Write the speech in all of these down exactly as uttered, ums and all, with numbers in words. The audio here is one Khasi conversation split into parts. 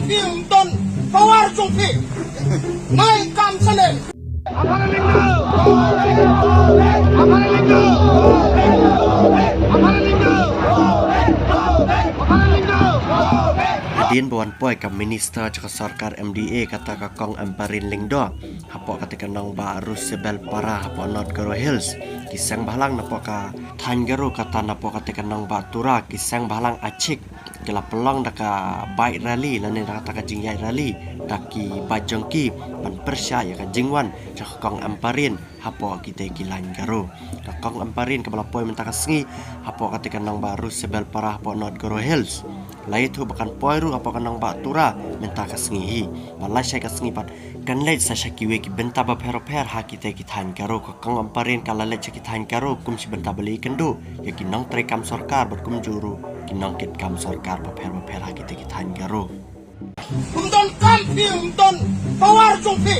Phi ym don power jong phi. Nai kam sane. Hadien ba wan poi ka minister jong ka sorkar M D A kata ka Kong Ampareen Lyngdoh hapoh kata ka nongbah Rosebel Para hapoh North Garo Hills, ki seng bhalang napoh ka thaiñ Garo kata napoh kata ka nongbah Tura, ki seng bhalang Achik, ki la pynlong da ka bike rally lane da kata ka jingïaid rally da ki bike jong ki ban pyrshah ïa ka jingwan jong ka Kong Ampareen hapoh kita ki laiñ Garo. Ka Kong Ampareen kaba la poi mynta ka sngi hapoh kata ka nongbah Rosebel Para hapoh North Garo Hills, la ïathuh ba kan poi ruh hapoh ka nongbah Tura mynta ka sngi hi. Ba la shai ka sngi pat kan leit sa sha kiwei ki bynta bapher bapher ha kita ki thaiñ Garo. Ka Kong Ampareen ka la leit sha ki thaiñ Garo kum shi bynta ba la ïakynduh ïa ki nongtrei kam sorkar bad kumjuh ruh ki nongkit kam sorkar bapher bapher ha kita ki thaiñ Garo. Ym don kam phi, ym don power jong phi.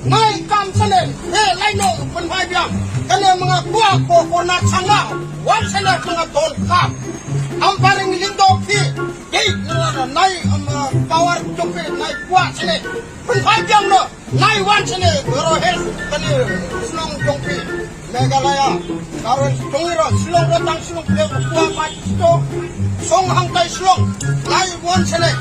Nai kam sane, he lai no pynphai biang. Kane ma nga kwah ko ko na chang nga. Wan sane ma nga don kam. Ampareen Lyngdoh phi. Dei na nai am power jong phi nai kwah sane. Pynphai biang no. Nai wan sane Garo Hills kane shnong jong phi. Meghalaya. Garo Hills jong iro shnong ro tang shnong phi kwah ma to. Song hangtai shnong. Nai wan sane.